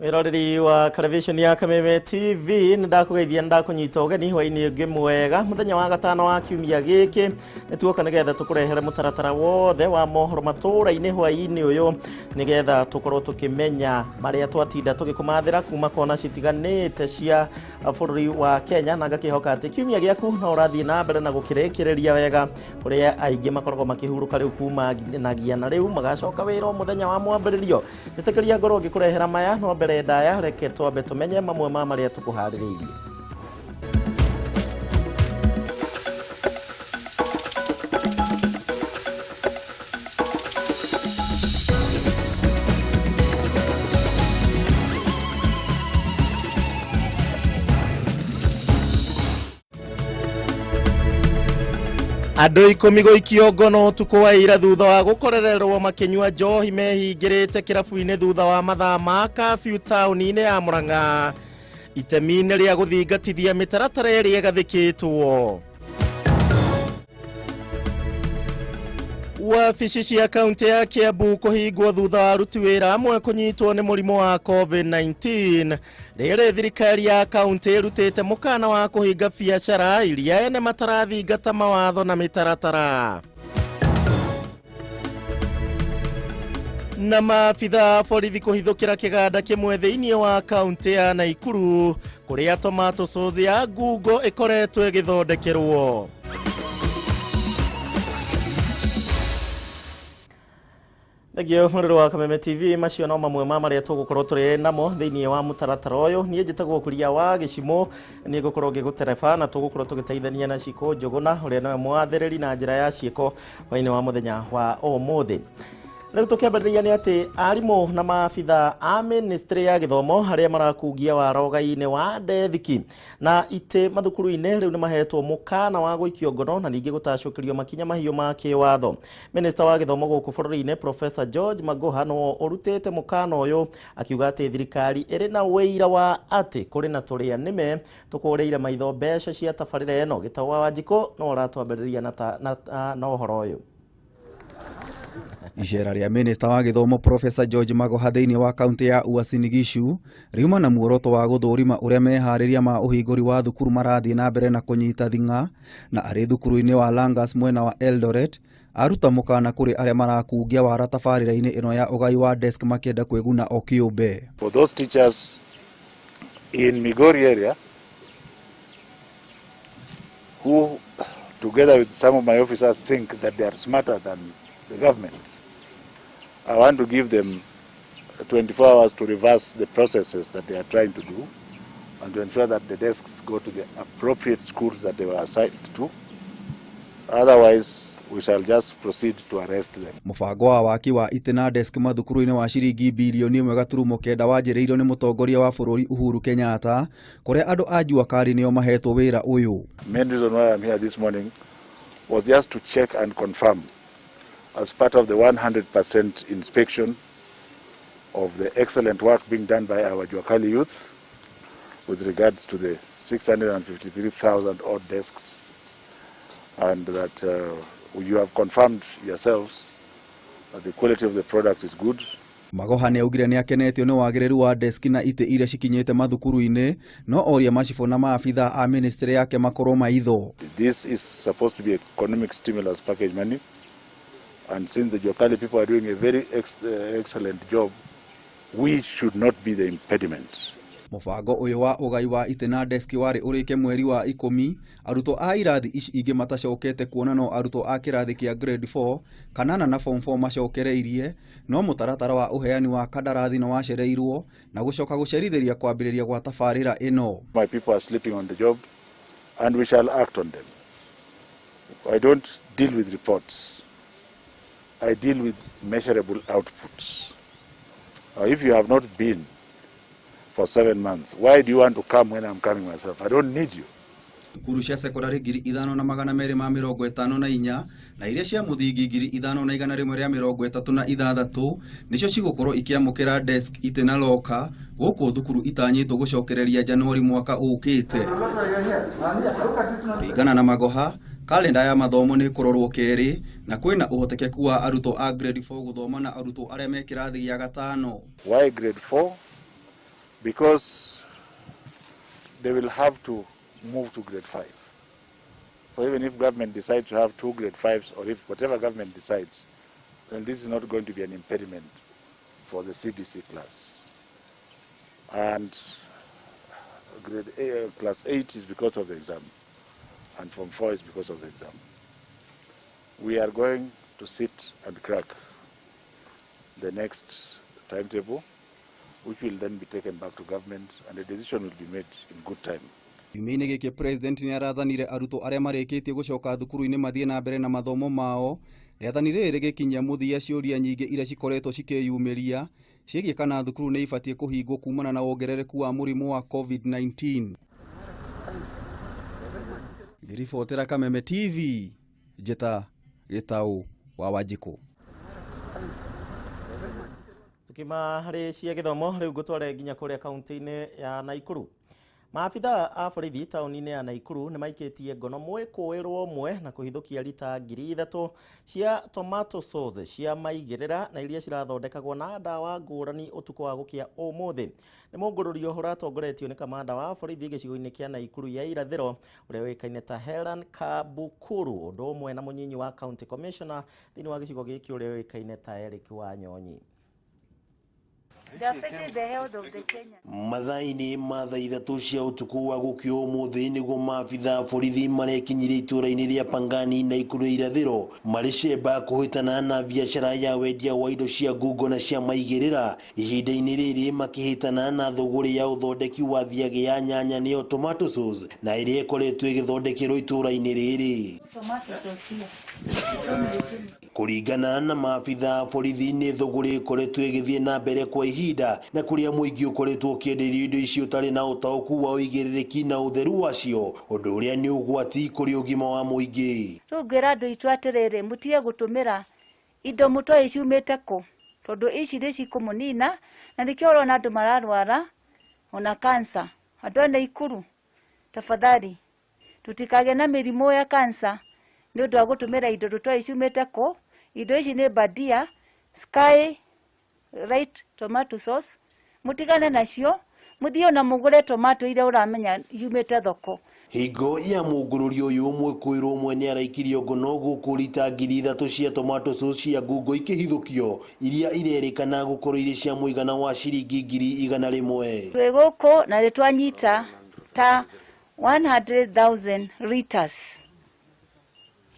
Mwiroreri wa television ya Kameme TV ndakugeithia ndakunyita ugeni hwaini ungi mwega muthenya wa gatano wa kiumia giki nituoka nigetha tukurehere mutaratara wothe wa mohoro matura-ini hwaini uyu nigetha tukorwo tukimenya maria twatinda tugikumathira kuma kona citiganite cia bururi wa Kenya na ngakihoka ati kiumia giaku no urathie na mbere na gukirikireria wega kuria aingi makoragwo makihuruka riu kuma nagia na riu magacoka wira muthenya wa mwambiririo nitikiria ngorwo ngikurehera maya no mbere ndaya reke twambe tumenye mamwe ma maria tukuhaririirie. Andũ 10 gũikio ngono ũtukũ wa ira thutha wa gũkorererwo makĩnyua njohi mehingĩrĩte kĩrabu-inĩ thutha wa mathaa ma curfew taũni-inĩ ya Murang'a itemi-inĩ rĩa gũthingatithia mĩtaratara ĩrĩa ĩgathĩkĩtwo. Wabici cia kaunti ya Kiambu kũhingwo thutha wa aruti wĩra amwe kũnyitwo nĩ mũrimũ wa COVID-19. Rĩrĩ thirikari ya kaunti ĩrutĩte mũkana wa kũhinga biacara iria ene matarathingata mawatho na mĩtaratara. Na maabitha a borithi kũhithũkĩra kĩganda kĩmwe thĩinĩ wa kaunti ya Naikuru kũrĩa tomato sauce ya ngungo ĩkoretwo ĩgĩthondekerwo. Thengio mũrĩrĩ wa Kameme TV macio no mamwe ma marĩa tũgũkorwo tũrĩ namo thĩinĩ wa mũtaratara ũyũ. Niĩ njĩtagwo Kuria wa Gĩcimũ, niĩ ngũkorwo ngĩgũtereba na tũgũkorwo tũgĩteithania na Cikũ Njũgũna ũrĩa nĩwe mwathĩrĩri na njĩra ya ciĩko hwainĩ wa mũthenya wa ũmũthĩ. Rĩu tũkĩambĩrĩria nĩ atĩ arimũ na maabitha a ministry ya gĩthomo arĩa marakungia warogai-inĩ wa ndethiki na itĩ mathukuru-inĩ rĩu nĩ mahetwo mũkana wa gũikio ngono na ningĩ gũtacũkĩrio makinya mahiũ ma kĩwatho. Minister wa gĩthomo gũkũ bũrũri-inĩ Professor George Magoha no ũrutĩte mũkana ũyũ akiuga atĩ thirikari ĩrĩ na ũira wa atĩ kũrĩ na tũrĩa nĩme tũkũrĩire maitho mbeca cia tabarĩra ĩno. Gĩtau wa Wanjikũ no ũratwambĩrĩria na ũhoro ũyũ. Icera rĩa Minister wa gĩthomo Professor George Magoha thĩinĩ wa kaunti ya Uasin Gishu riuma na muoroto wa gũthũrima ũrĩa meharĩria ma ũhingũri wa thukuru marathiĩ na mbere na kũnyita thing'a na arĩ thukuru-inĩ wa Langas mwena wa Eldoret aruta mũkana kũrĩ arĩa marakungia wara tabarĩra-inĩ ĩno ya ũgai wa desk makĩenda kwĩguna o kĩũmbe. For those teachers in Migori area who together with some of my officers think that they are smarter than the government, I want to give them 24 hours to reverse the processes that they are trying to do and to ensure that the desks go to the appropriate schools that they were assigned to. Otherwise, we shall just proceed to arrest them. Mũbango wa waki wa itĩ na desk mathukuru-inĩ wa ciringi bilioni 1.9 wanjĩrĩirio nĩ mũtongoria wa bũrũri Uhuru Kenyatta kũrĩa andũ a Jua Kali nĩo mahetwo wĩra ũyũ. Main reason why I'm here this morning was just to check and confirm as part of the 100% inspection of the excellent work being done by our Jua Kali youth with regards to the 653,000 odd desks, and that you have confirmed yourselves that the quality of the product is good. Magoha nĩ augire nĩ akenetio nĩ wagĩrĩru wa desk na itĩ iria cikinyĩte mathukuru-inĩ no oria macibũ na maabitha a ministry yake makorwo maitho. This is supposed to be economic stimulus package money, and since the Jua Kali people are doing a very excellent job, we should not be the impediment. Mũbango ũyũ wa ũgai wa itĩ na desk warĩ ũrĩke mweri wa 10 arutwo a irathi ici ingĩ matacokete kuona no arutwo a kĩrathi kĩa grade 4 kanana na form 4 macokereirie no mũtaratara wa ũheani wa kandarathi no wacereirwo na gũcoka gũcerithĩria kwambĩrĩria gwa tabarĩra ĩno. My people are sleeping on the job and we shall act on them. I don't deal with reports. I deal with measurable outputs. Now, if you have not been for 7 months, why do you want to come when I'm coming myself? I don't need you. Thukuru cia sekondarĩ 5254 na iria cia mũthingi 5136 nĩcio cigũkorwo ikĩamũkĩra desk itĩ na loka gũkũ thukuru itanyĩtwo gũcokereria Januari mwaka ũkĩte. Kũringana na Magoha, kalenda ya mathomo nĩ ĩkũrorwo kerĩ na kwĩna ũhotekeku wa arutwo a grade 4 gũthoma na arutwo arĩa me kĩrathi gĩa gatano. Why grade 4? because they will have to move to grade 5. So even if government decides to have 2 grade 5s, or if whatever government decides, then this is not going to be an impediment for the CBC class. And grade A, class 8 is because of the exam, and form 4 is because of the exam. We are going to sit and crack the next timetable, which will then be taken back to government, and a decision will be made in good time. Kiumia-inĩ gĩkĩ president nĩ arathanire arutwo arĩa marĩkĩtie gũcoka thukuru-inĩ mathiĩ na mbere na mathomo mao. Rĩathani rĩrĩ rĩgĩkinyia mũthia ciũria nyingĩ iria cikoretwo cikĩyumĩria ciĩgiĩ kana thukuru nĩ ibatiĩ kũhingwo kumana na wongerereku wa mũrimũ wa COVID-19. Ngĩribotera Kameme TV, njĩta Gĩtaũ wa Wanjikũ. Tukima harĩ cia gĩthomo rĩu ngũtware nginya kũrĩa kaunti-inĩ ya Naikuru. Maabitha a borithi taũni-inĩ ya Naikuru nĩ maikĩtie ngono mwĩkũĩrwo ũmwe na kũhithũkia rita 3,000 cia tomato sauce cia maigĩrĩra na iria cirathondekagwo na ndawa ngũrani ũtukũ wa gũkĩa ũmũthĩ. Nĩ mũngũrũrio ũratongoretio nĩ kamanda wa borithi gĩcigo-inĩ kĩa Naikuru ya irathĩro ũrĩa ũĩkaine ta Helen Kabukuru, ũndũ ũmwe na mũnyinyi wa county commissioner thĩinĩ wa gĩcigo gĩkĩ ũrĩa ũĩkaine ta Eric Wanyonyi. Mathaa-inĩ ma thaa 3 cia ũtukũ wa gũkĩa ũmũthĩ nĩguo maabitha borithi marekinyire itũũra-inĩ rĩa Pangani Naikuru irathĩro marĩ cemba kũhĩtana na biacara ya wendia wa indo cia ngungo na cia maigĩrĩra. Ihinda-inĩ rĩrĩ makĩhĩtana na thũgũrĩ ya ũthondeki wa thiagĩ ya nyanya nĩyo tomato sauce na ĩrĩa ĩkoretwo ĩgĩthondekerwo itũũra-inĩ rĩrĩ. Kũringana na maabitha borithi nĩ thũgũrĩ ĩkoretwo ĩgĩthiĩ na mbere kwa ihinda na kũrĩa mũingĩ ũkoretwo ũkĩenderio indo icio ũtarĩ na ũtaũku wa ũigĩrĩrĩki na ũtheru wacio, ũndũ ũrĩa nĩ ũgwati kũrĩ ũgima wa mũingĩ. Rĩu ngwĩra andũ aitũ atĩrĩrĩ, mũtige gũtũmĩra indo mũtoĩ ciumĩte kũ, tondũ ici nĩ cikũmũnina na nĩkĩo ũrona andũ mararwara ona cancer. Andũ a Naikuru, tafadhali tũtikagĩe na mĩrimũ ya cancer nĩ ũndũ wa gũtũmĩra indo tũtoĩ ciumĩte kũ. Indo ici nĩ bandia, Sky Right tomato sauce, mutigane nacio, muthie ona mugure tomato iria uramenya yumite thoko. Hingo ya mũngũrũrio ũyũ mwĩkũĩrwo ũmwe nĩ araikirio ngono gũkũ rita 3,000 cia tomato sauce cia ngungo ikĩhithũkio iria irerĩkana gũkorwo irĩ cia mũigana wa ciringi 100,000. Twĩ gũkũ na nĩ twanyita ta 100,000 liters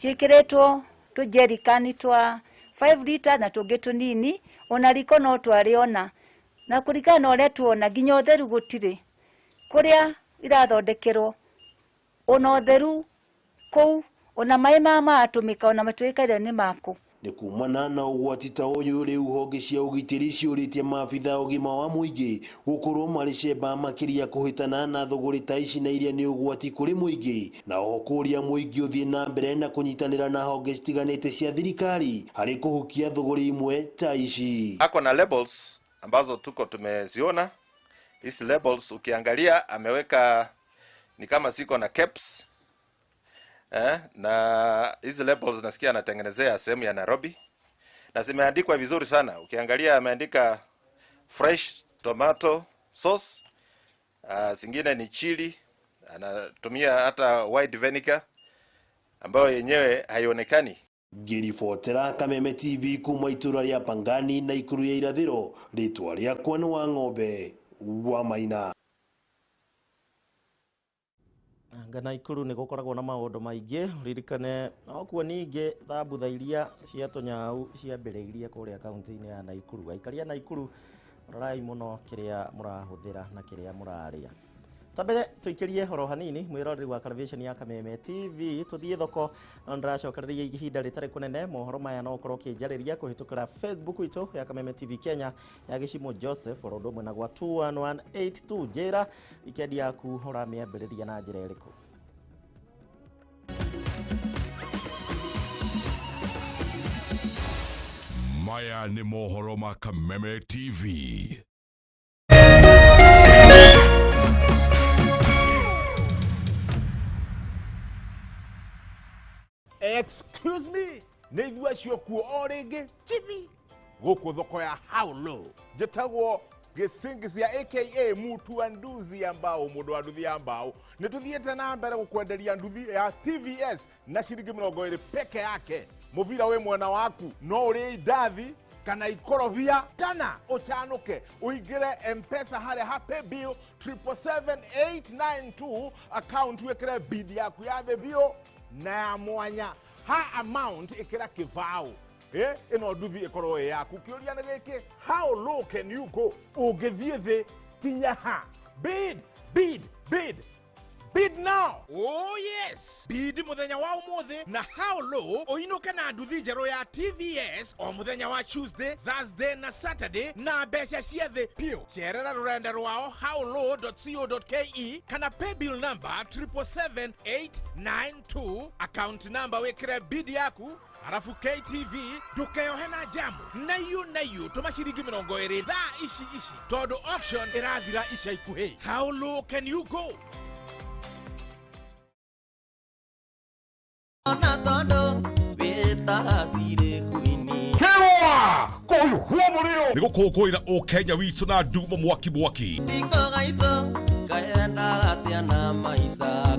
ciĩkĩrĩtwo tũjerikani twa 5 liters na tũngĩ tũnini, ona riko no twarĩona na kũringana na ũrĩa tuona nginya ũtheru gũtirĩ kũrĩa irathondekerwo, ona ũtheru kũu, ona maĩ maya maratũmĩka ona matuĩkaire nĩ makũ. Nĩ kumana na ũgwati ta ũyũ rĩu honge cia ũgitĩri ciũrĩtie maabitha ũgima wa mũingĩ gũkorwo marĩ cemba makĩria kũhĩtana na thũgũrĩ ta ici na iria nĩ ũgwati kũrĩ mũingĩ, na oho kũria mũingĩ ũthiĩ na mbere na kũnyitanĩra na honge citiganĩte cia thirikari harĩ kũhukia thũgũrĩ imwe ta ici. Ako na labels ambazo tuko tumeziona. Hizi labels ukiangalia ameweka ni kama siko na caps. Na hizi labels nasikia anatengenezea sehemu ya Nairobi na zimeandikwa vizuri sana. Ukiangalia ameandika fresh tomato sauce, zingine ni chili, anatumia hata white vinegar ambayo yenyewe haionekani. Ngĩribotera Kameme TV kuma itũra rĩa Pangani na Naikuru ya irathĩro, rĩtwa rĩakwa nĩ wa Ng'ombe wa Maina. Anga Naikuru nĩ gũkoragwo na maũndũ maingĩ, ririkane okuo ningĩ thambutha iria cia tũnyau ciambĩrĩirie kũrĩa kaunti-inĩ ya Naikuru. Aikari a Naikuru rorai mũno kĩrĩa mũrahũthĩra na kĩrĩa mũrarĩa. Twambere tuikirie horo hanini mwiroreri wa television ya Kameme TV tuthie thoko no ndiracokereria ihinda ritari kunene mohoro maya no ukorwo ukinjariria kuhitukira Facebook itu ya Kameme TV Kenya ya Gicimo Joseph oro ũndũ ũmwe na gwa 21182 njira wikendi yaku ũramĩambĩrĩria na njĩra ĩrĩkũ. Maya ni mohoro ma Kameme TV. Excuse me, nĩ ithuĩ acio kuo o rĩngĩ chithi gũkũ thoko ya how low njĩtagwo Gĩcingisia aka mutu wa nduthi ya mbao, mũndũ wa nduthi ya mbao. Nĩ tũthiĩte na mbere gũkwenderia nduthi ya TVS na ciringi 20 peke yake. Mũbira wĩ mwena waku, no ũrĩe indathi kana ikorobia kana ũcanũke ũingĩre Mpesa harĩa ha paybill 777892 account, wĩkĩre bid yaku ya thĩ biũ na ya mwanya ha amount ĩkĩra kĩbaũ. Ĩno nduthi ĩkorwo ĩ yaku. Kĩũria nĩ gĩkĩ, how low can you go? Ũngĩthiĩ thĩ kinya ha? Bid, bid, bid, bid now. Oh yes, bid muthenya wa umuthi na how low uinuke na nduthi njerũ ya TVS o muthenya wa Tuesday, Thursday na Saturday na mbeca cia thĩ piũ. Cerera rũrenda rwao howlow.co.ke kana paybill number 777892, account number wĩkĩre bid yaku, arafu KTV ndukeohe na jamu na iu tũma ciringi 20 thaa ici ici tondũ auction ĩrathira ica ikuhĩ. How low can you go? Nĩ gũkũngũĩra ũkenya witũ na ndumo mwaki mwaki.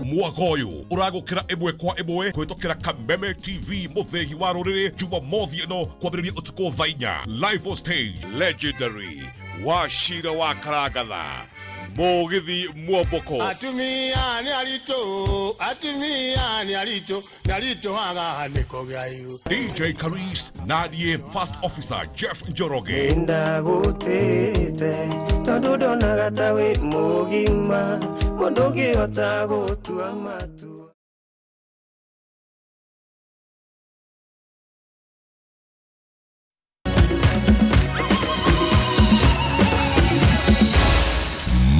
Mwaka ũyũ ũragũkĩra ĩmwe kwa ĩmwe kũhĩtũkĩra Kameme TV mũthĩgi wa rũrĩrĩ Jumamothi ĩno kwambĩrĩria ũtukũ thaa 4. Live on stage legendary Wachira wa Karangatha, Mũgithi Mwomboko, Atumia nĩ aritũ, atumia nĩ aritũ, nĩ aritũhaga nĩ kũgĩa ihu. DJ Karis, Nadie First Officer Jeff Njoroge, Ndagũtĩte tondũ ndonaga ta wĩ mũgima, mũndũ ũngĩhota gũtua matua.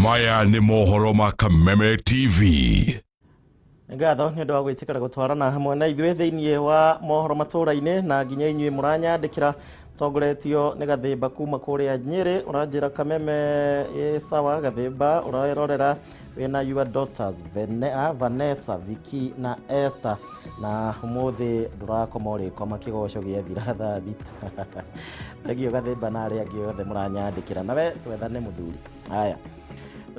Maya nĩ mohoro ma Kameme TV. Ngatho nĩ ũndũ wa gwĩtĩkĩra gũtwarana hamwe na ithuĩ thĩinĩ wa mohoro matũra-inĩ, na nginya inyuĩ mũranyandĩkĩra tongoretio nĩ Gathĩmba kuma kũrĩa Nyĩrĩ. Ũranjĩra Kameme ĩ sawa Gathĩmba, ũrerorera wĩna your daughters Vanessa, Vicky na Esther, na ũmũthĩ ndũrakoma ũrĩkoma kĩgoco gĩathira thaa 6. Thengio Gathĩmba na arĩa angĩ othe mũranyandĩkĩra, nawe twethane mũthuri. Haya,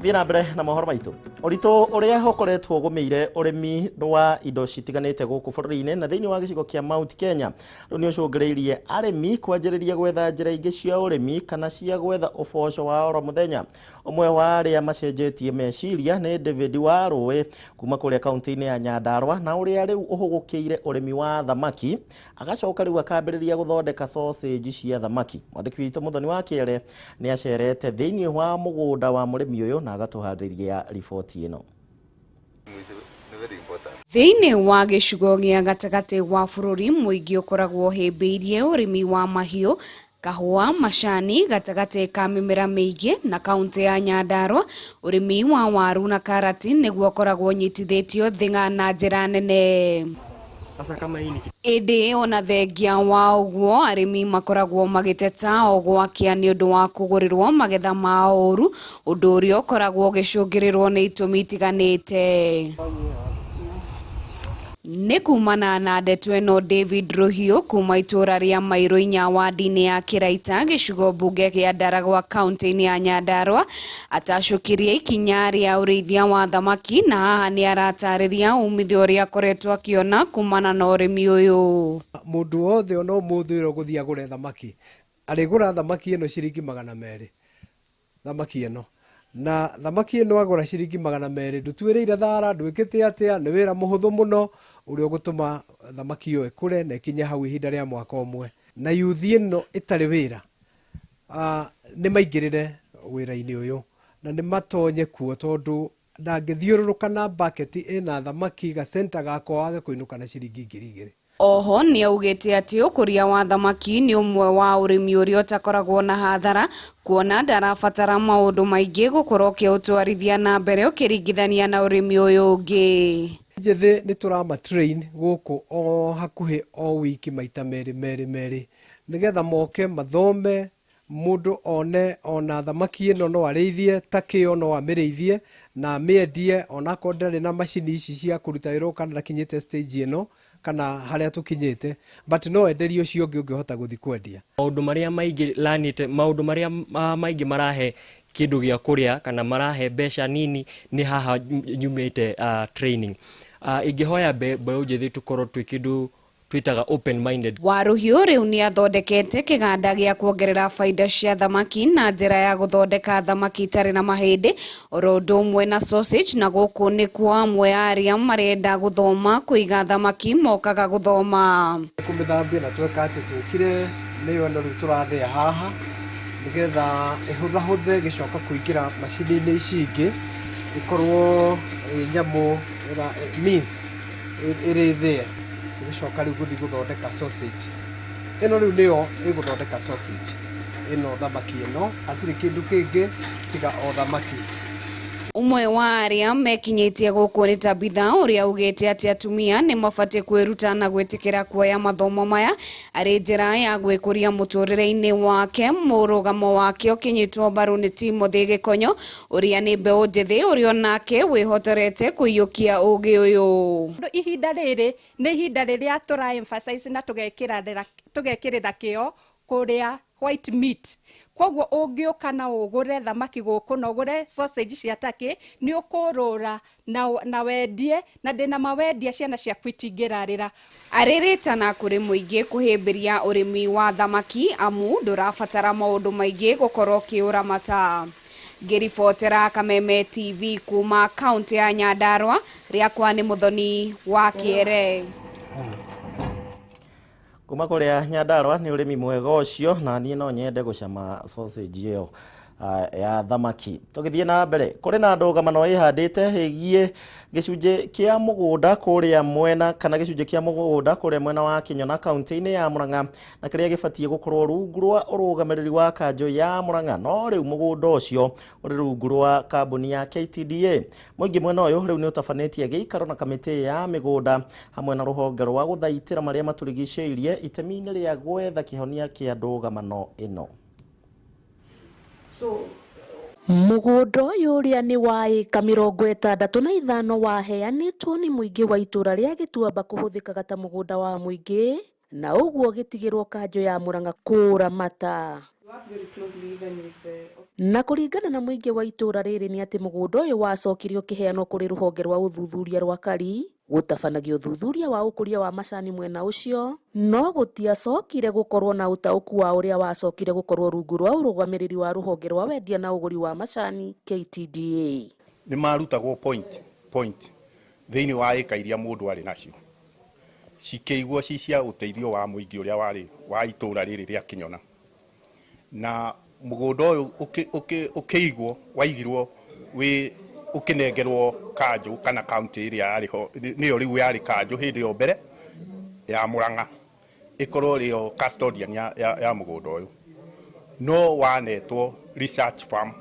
thiĩ na mbere na mohoro maitũ. Ũritũ ũrĩa ũkoretwo ũgũmĩire ũrĩmi wa indo citiganĩte gũkũ bũrũri-inĩ na thĩinĩ wa gĩcigo kĩa Mount Kenya rĩu nĩ ũcũngĩrĩirie arĩmi kwanjĩrĩria gwetha njĩra ingĩ cia ũrĩmi kana cia gwetha ũboco wa oro mũthenya. Ũmwe wa arĩa macenjetie meciria nĩ David Warũĩ kuma kũrĩa kaunti-inĩ ya Nyandarua, na ũrĩa rĩu ũhũgũkĩire ũrĩmi wa thamaki, agacoka rĩu akambĩrĩria gũthondeka sausage cia thamaki. Mwandĩki witũ Mũthoni wa Kĩere nĩ acerete thĩinĩ wa mũgũnda wa mũrĩmi ũyũ na agatuharĩria riboti ĩno. Thĩinĩ wa gĩcigo gĩa gatagatĩ wa bũrũri, mũingĩ ũkoragwo ũhĩmbĩirie ũrĩmi wa mahiũ, kahũa, macani gatagatĩ ka mĩmera mĩingĩ, na kaunti ya Nyandarua ũrĩmi wa waru na karati nĩguo ũkoragwo ũnyitithĩtio thing'a na njĩra nene. Ĩndĩ ona thengia wa ũguo, arĩmi makoragwo magĩteta o gwakĩa nĩ ũndũ wa kũgũrĩrwo magetha mao ũru, ũndũ ũrĩa ũkoragwo ũgĩcũngĩrĩrwo nĩ itũmi itiganĩte. Nĩ kumana na ndeto ĩno, David Rũhiũ kuma itũra rĩa Mairũ 4 wadi-inĩ ya Kĩraita gĩcigo mbunge kĩa Ndaragwa kaunti-inĩ ya Nyandarua atacũkirie ikinya rĩa ũrĩithia wa thamaki, na haha nĩ aratarĩria umithio ũrĩa akoretwo akĩona kumana na ũrĩmi ũyũ. Mũndũ wothe ona ũmũthĩ ũrĩa ũgũthiĩ agũre thamaki, arĩgũra thamaki ĩno ciringi 200, thamaki ĩno na thamaki ĩno agũra ciringi 200, ndũtuĩrĩire thara, ndwĩkĩte atĩa, nĩ wĩra mũhũthũ mũno ũrĩa ũgũtũma thamaki ĩyo ĩkũre na ĩkinye hau ihinda rĩa mwaka ũmwe. Na yuthi ĩno ĩtarĩ wĩra, nĩ maingĩrĩre wĩra-inĩ ũyũ na nĩ matonye kuo, tondũ ndangĩthiũrũrũka na bucket ĩna thamaki gacenta gakwa wage kũinũka na ciringi 2,000. Oho nĩ augĩte atĩ ũkũria wa thamaki nĩ ũmwe wa ũrĩmi ũrĩa ũtakoragwo na hathara, kuona ndarabatara maũndũ maingĩ gũkorwo ũkĩũtwarithia na mbere ũkĩringithania na ũrĩmi ũyũ ũngĩ. Njĩthĩ nĩ tũrama train gũkũ o hakuhĩ o wiki maita merĩ merĩ merĩ, nĩgetha moke mathome, mũndũ one ona thamaki ĩno no arĩithie, ta kĩo no amĩrĩithie Na amĩendie onakorwo ndarĩ na macini ici cia kũruta wĩra kana ndakinyĩte stage ĩno kana harĩa tũkinyĩte, but no enderie ũcio ũngĩ ũngĩhota gũthiĩ kwendia. Maũndũ marĩa maingĩ lanĩte, maũndũ marĩa maingĩ marahe kĩndũ gĩa kũrĩa kana marahe mbeca nini nĩ haha nyumĩte training. Ingĩhoya mbeũ njĩthĩ tũkorwo twĩ kĩndũ twĩtaga open minded. Waruhiu rĩu nĩ athondekete kĩganda gĩa kuongerera baida cia thamaki na njĩra ya gũthondeka thamaki itarĩ na mahĩndĩ oro ũndũ ũmwe na sausage, na gũkũ nĩkuo amwe a arĩa marenda gũthoma kũiga thamaki mokaga gũthoma. Kũmĩthambia na tweka atĩ tũkire nĩyo ĩno rĩu tũrathĩa haha nĩgetha ĩhũthahũthe ĩgĩcoka kũingĩra macini-inĩ ici ingĩ ĩkorwo ĩ nyamũ minced ĩrĩ thĩe, tũgĩcoka rĩu gũthiĩ gũthondeka sausage. Ĩno rĩu nĩyo ĩgũthondeka sausage ĩno, thamaki ĩno hatirĩ kĩndũ kĩngĩ tiga o thamaki. Ũmwe wa arĩa mekinyĩtie gũkũ nĩ Tabitha ũrĩa ugĩte atĩ atumia nĩ mabatiĩ kwĩruta na gwĩtĩkĩra kuoya mathomo maya arĩ njĩra ya gwĩkũria mũtũrĩre-inĩ wake. Mũrũgamo wake ũkĩnyitwo mbaru nĩ Timothy Gĩkonyo ũrĩa nĩ mbeũ njĩthĩ ũrĩa onake wĩhotorete kũiyũkia ũgĩ ũyũ. Ihinda rĩrĩ nĩ ihinda rĩrĩa tũra emphasize na tũgekĩrĩra kĩo kũrĩa white meat. Koguo ũngĩũka na ũgũre thamaki gũkũ na ũgũre sausage cia turkey nĩ ũkũrũra na wendie, na ndĩna mawendia ciana ciaku itingĩrarĩra. Arĩrĩtana kũrĩ mũingĩ kũhĩmbĩria ũrĩmi wa thamaki amu ndũrabatara maũndũ maingĩ gũkorwo ũkĩũramata. Ngĩribotera Kameme TV kuma kaunti ya Nyandarua, rĩakwa nĩ Mũthoni wa Kĩere. Kuma kũrĩa Nyandarua nĩ ũrĩmi mwega ũcio, na niĩ no nyende gũcama sausage ĩyo ya thamaki. Tũgĩthiĩ na mbere, kũrĩ na ndũgamano ĩhandĩte ĩgiĩ gĩcunjĩ kĩa mũgũnda kũrĩa mwena kana gĩcunjĩ kĩa mũgũnda kũrĩa mwena wa Kĩnyona kaunti-inĩ ya Murang'a na kĩrĩa gĩbatiĩ gũkorwo rungu rwa ũrũgamĩrĩri wa kanjũ ya Murang'a, no rĩu mũgũnda ũcio ũrĩ rungu rwa kambuni ya KTDA. Mũingĩ mwena ũyũ rĩu nĩ ũtabanĩtie gĩikaro na kamĩtĩ ya mĩgũnda hamwe na rũhonge rwa gũthaitĩra marĩa matũrigicĩirie itemi-inĩ rĩa gwetha kĩhonia kĩa ndũgamano ĩno. Mũgũnda ũyũ ũrĩa nĩ wa ĩka 65 waheanĩtwo nĩ mũingĩ wa itũra rĩa Gĩtuamba kũhũthĩkaga ta mũgũnda wa mũingĩ na ũguo gĩtigĩrwo kanjũ ya Murang'a kũũramata. Na kũringana na mũingĩ wa itũra rĩrĩ nĩ atĩ mũgũnda ũyũ wacokirio ũkĩheanwo kũrĩ rũhonge rwa ũthuthuria rwa Kari gũtabanagia ũthuthuria wa ũkũria wa macani mwena ũcio, no gũtiacokire gũkorwo na ũtaũku wa ũrĩa wacokire gũkorwo rungu rwa ũrũgamĩrĩri wa rũhonge rwa wendia na ũgũri wa macani KTDA. Nĩ marutagwo point thĩinĩ wa ĩka iria mũndũ arĩ nacio cikĩigwo ci cia ũteithio wa mũingĩ ũrĩa warĩ wa itũra rĩrĩ rĩa Kĩnyona, na mũgũnda ũyũ ũkĩigwo waigirwo wĩ ũkĩnengerwo kanjũ kana kaunti ĩrĩa yarĩ ho nĩyo rĩu yarĩ kanjũ hĩndĩ ĩyo mbere ya Murang'a ĩkorwo rĩo custodian ya mũgũnda ũyũ, no wanetwo research farm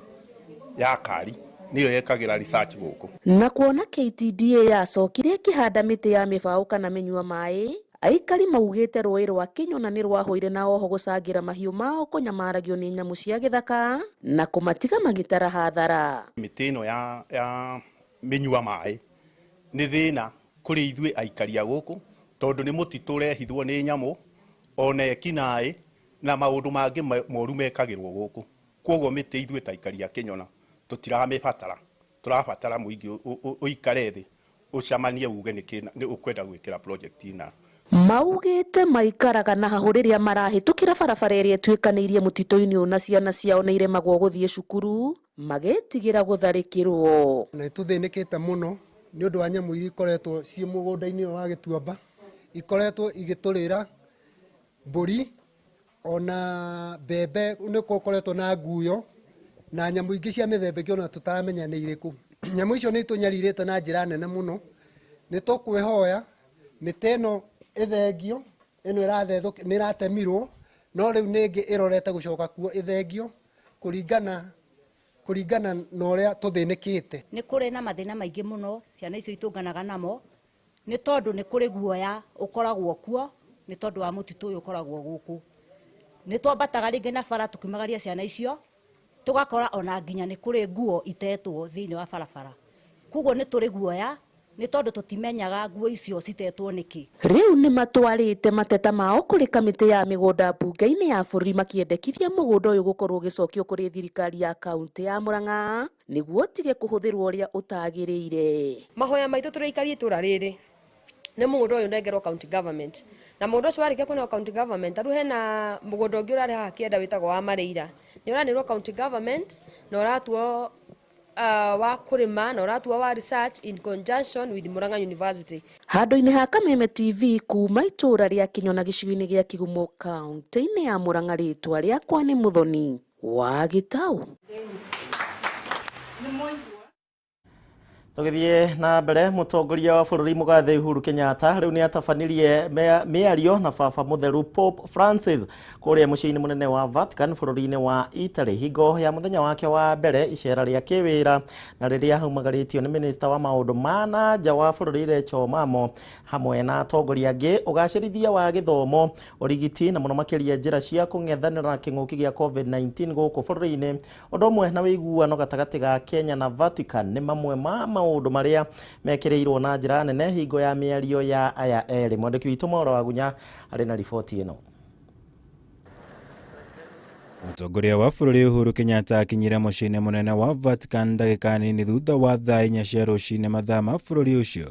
ya Kari nĩyo yekagĩra research gũkũ. Na kuona KTDA yacokire ĩkĩhanda mĩtĩ ya mĩbaũ kana mĩnyua maĩ, aikari maugĩte rũĩ rwa Kĩnyona nĩ rwahũire na oho gũcangĩra mahiũ mao kũnyamaragio nĩ nyamũ cia gĩthaka na kũmatiga magĩtara hathara. Mĩtĩ ĩno ya mĩnyua maĩ nĩ thĩna kũrĩ ithuĩ aikari a gũkũ tondũ nĩ mũtitũ ũrehithwo nĩ nyamũ ona ekinaĩ na maũndũ mangĩ moru mekagĩrwo gũkũ. Kwoguo mĩtĩ ithuĩ ta aikari a Kĩnyona tũtiramĩbatara, tũrabatara mũingĩ ũikare thĩ ũcamanie uge nĩ ũkwenda gwĩkĩra project ĩna. Maugĩte maikaraga na hahũ rĩrĩa marahĩtũkĩra barabara ĩrĩa ĩtuĩkanĩirie mũtitũ-inĩ ũyũ na ciana ciao nĩ iremagwo gũthiĩ cukuru magĩtigĩra gũtharĩkĩrwo. Nĩ tũthĩnĩkĩte mũno nĩ ũndũ wa nyamũ iria ikoretwo ciĩ mũgũnda-inĩ ũyũ wa Gĩtuamba, ikoretwo igĩtũrĩra mbũri ona mbembe, nĩ gũkoretwo na nguyo na nyamũ ingĩ cia mĩthemba ĩngĩ ona tũtaramenya nĩ irĩkũ. Nyamũ icio nĩ itũnyarirĩte na njĩra nene mũno. Nĩ tũkwĩhoya mĩtĩ ĩno ĩthengio, ĩno nĩ ĩratemirwo, no rĩu nĩ ĩngĩ ĩrorete gũcoka kuo ĩthengio kũringana na ũrĩa tũthĩnĩkĩte. Nĩ kũrĩ na mathĩna maingĩ mũno ciana icio itũnganaga namo nĩ tondũ nĩ kũrĩ guoya ũkoragwo kuo nĩ tondũ wa mũtitũ ũyũ ũkoragwo gũkũ. Nĩ twambataga rĩngĩ na bara tũkiumagaria ciana icio tũgakora ona nginya nĩ kũrĩ nguo itetwo thĩinĩ wa barabara. Koguo nĩ tũrĩ guoya nĩ tondũ tũtimenyaga nguo icio citetwo nĩkĩ. Rĩu nĩ matwarĩte mateta mao kũrĩ kamĩtĩ ya mĩgũnda mbunge-inĩ ya bũrũri makĩendekithia mũgũnda ũyũ gũkorwo ũgĩcokio kũrĩ thirikari ya kaunti ya Murang'a nĩguo ũtige kũhũthĩrwo ũrĩa ũtagĩrĩire. Mahoya maitũ tũrĩ aikari itũra rĩrĩ nĩ mũgũnda ũyũ ũnengerwo county government, na mũgũnda ũcio warĩkia kũneo county government, tarĩu hena mũgũnda ũngĩ ũrarĩ haha kĩenda wĩtagwo wa Marĩira, nĩ ũranĩrwo county government na ũratuo wa kũrĩma na ũratuo wa research in conjunction with Murang'a University. Handũ-inĩ ha Kameme TV kuma itũra rĩa Kĩnyona gĩcigo-inĩ gĩa Kigumo kaunti-inĩ ya Murang'a, rĩtwa rĩakwa nĩ Muthoni wa Gĩtau. Tũgĩthiĩ na mbere, mũtongoria wa bũrũri mũgathe Uhuru Kenyatta rĩu nĩ atabanirie mĩario na baba mũtheru Pope Francis kũrĩa mũciĩ-inĩ mũnene wa Vatican bũrũri-inĩ wa Italy hingo ya mũthenya wake wa mbere icera rĩa kĩwĩra, na rĩrĩa aumagarĩtio nĩ minista wa maũndũ ma na nja wa bũrũri Rachel Mamo hamwe na atongoria angĩ. Ũgacĩrithia wa gĩthomo, ũrigiti na mũno makĩria njĩra cia kũng'ethanĩra na kĩng'ũki gĩa COVID-19 gũkũ bũrũri-inĩ, ũndũ ũmwe na ũiguano gatagatĩ ga Kenya na Vatican nĩ mamwe ma maũndũ marĩa mekĩrĩirwo na njĩra nene hingo ya mĩario ya aya erĩ. Mwandĩki witũ Maura Wagunya arĩ na riboti ĩno. Mũtongoria wa bũrũri Uhuru Kenyatta akinyire mũciĩ-inĩ mũnene wa Vatican ndagĩka nini thutha wa thaa 4 cia rũcinĩ mathaa ma bũrũri ũcio,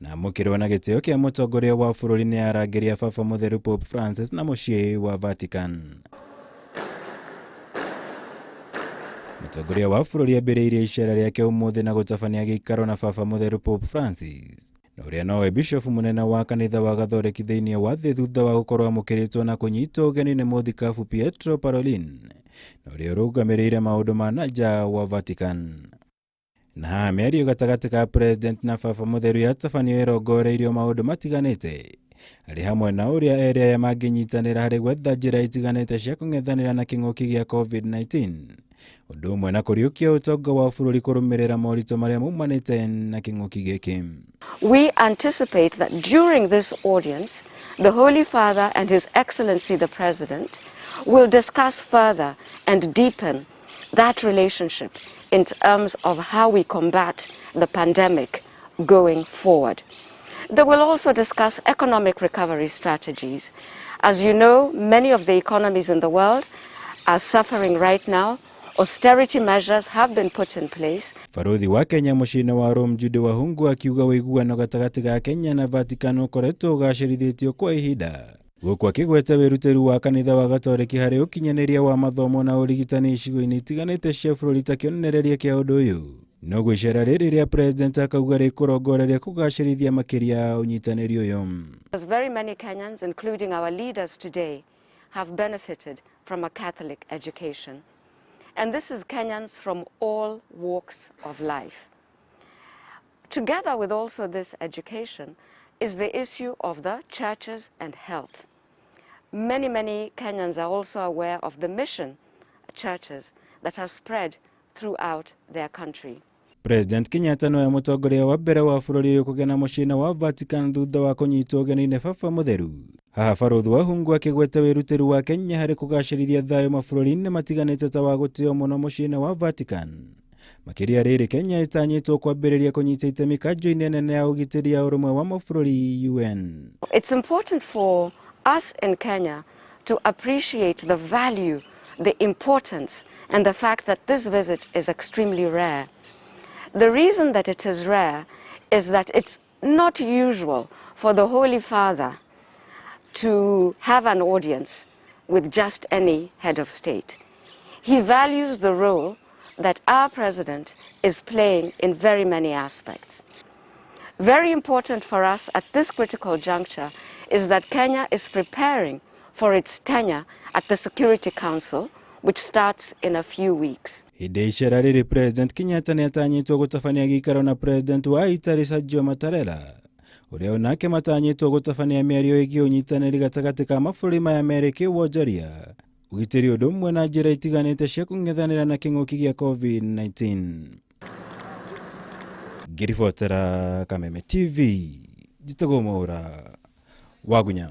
na amũkĩrwo na gĩtĩo kĩa mũtongoria wa bũrũri nĩ arangĩri a baba mũtheru Pope Francis na mũciĩ wa Vatican. Mũtongoria wa bũrũri ambĩrĩirie icera rĩake ũmũthĩ na gũtabania gĩikaro na baba mũtheru Pope Francis, na ũrĩa nowe bishofu mũnene wa kanitha wa Gathoreki thĩinĩ wa thĩ thutha wa gũkorwo amũkĩrĩtwo na kũnyitwo ũgeni nĩ mũthikabu Pietro Parolin, na ũrĩa ũrũgamĩrĩire maũndũ ma na nja wa Vatican. Na haha mĩario gatagatĩ ka president na baba mũtheru yatabanio ĩrongoreirio maũndũ matiganĩte, arĩ hamwe na ũrĩa erĩ aya mangĩnyitanĩra harĩ gwetha njĩra itiganĩte cia kũng'ethanĩra na kĩng'ũki gĩa COVID-19, ũndũ ũmwe na kũriũkia ũtonga wa bũrũri kũrũmĩrĩra moritũ marĩa maumanĩte na kĩng'ũki gĩkĩ. We anticipate that during this audience, the Holy Father and His Excellency the President will discuss further and deepen that relationship in terms of how we combat the pandemic going forward. They will also discuss economic recovery strategies. As you know, many of the economies in the world are suffering right now. Austerity measures have been put in place. Barothi wa Kenya mũciĩ-inĩ wa Rome Jude Wahungu akiuga ũiguano gatagatĩ ga Kenya na Vatican ũkoretwo ũgacĩrithĩtio kwa ihinda, gũkũ akĩgweta wĩrutĩri wa kanitha wa Gatoreki harĩ ũkinyanĩria wa mathomo na ũrigitani icigo-inĩ itiganĩte cia bũrũri ta kĩonereria kĩa ũndũ ũyũ. Noguo icera rĩrĩ rĩa president akauga rĩkũrongoreria kũgacĩrithia makĩria ũnyitanĩri ũyũ. Very many Kenyans, including our leaders today, have benefited from a Catholic education. And this is Kenyans from all walks of life. Together with also this education is the issue of the churches and health. Many, many Kenyans are also aware of the mission churches that are spread throughout their country. President Kenyatta nowe mũtongoria wa mbere wa bũrũri ũyũ kũgĩa na mũciĩ wa Vatican thutha wa kũnyitwo ũgeni nĩ baba mũtheru. Haha Barothi Wahungu akĩgweta wĩrutĩri wa Kenya harĩ kũgacĩrithia thayũ mabũrũri-inĩ matiganĩte ta wa gũtĩo mũno mũciĩ-inĩ wa Vatican. Makĩria rĩrĩ Kenya ĩtanyĩtwo kwambĩrĩria kũnyita itemi kanjũ-inĩ nene ya ũgitĩri ya ũrũmwe wa mabũrũri UN. It's important for us in Kenya to appreciate the value, the importance, and the fact that this visit is extremely rare. The reason that it is rare is that it's not usual for the Holy Father to have an audience with just any head of state. He values the role that our president is playing in very many aspects. Very important for us at this critical juncture is that Kenya is preparing for its tenure at the Security Council, which starts in a few weeks. Hĩndĩ icera rĩrĩ President Kenyatta nĩatanyĩtwo gũtabania gĩikaro na President wa Italy Sergio Mattarella, ũrĩa onake matanyĩtwo gũtabania mĩario ĩgiĩ ũnyitanĩri gatagatĩ ka mabũrũri maya merĩ kĩwonjoria, ũgitĩri ũndũ ũmwe na njĩra itiganĩte cia kũng'ethanĩra na kĩng'ũki gĩa COVID-19. Ngĩribotera Kameme TV, njĩtagwo Mwaura Wagunya.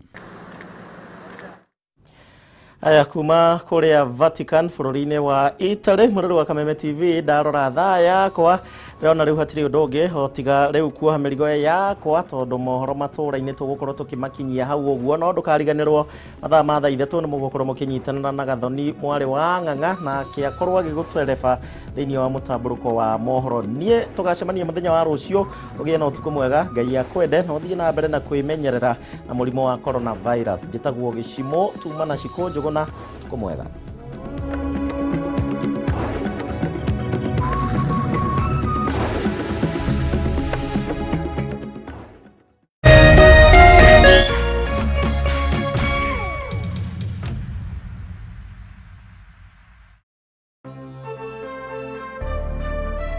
Aya, kuma kuria Vatican bũrũri-inĩ wa Italy, mũrũrũ wa Kameme TV, ndarora thaa yakwa ndĩrona rĩu hatirĩ ũndũ ũngĩ o tiga rĩu kuoha mĩrigo yakwa, tondũ mohoro matũra-inĩ tũgũkorwo tũkĩmakinyia hau ũguo. No ndũkariganĩrwo mathaa ma thaa 3 nĩ mũgũkorwo mũkĩnyitanĩra na Gathoni mwarĩ wa Ng'ang'a, nake akorwo agĩgũtwereba thĩinĩ wa mũtambũrũko wa mohoro. Niĩ tũgacemania mũthenya wa rũciũ. Ũgĩe na ũtukũ mwega, Ngai akwende, na ũthiĩ na mbere na kwĩmenyerera na mũrimũ wa coronavirus. Njĩtagwo Gĩcimo, tuma na Cikũ Njũgũna. Ũtukũ mwega.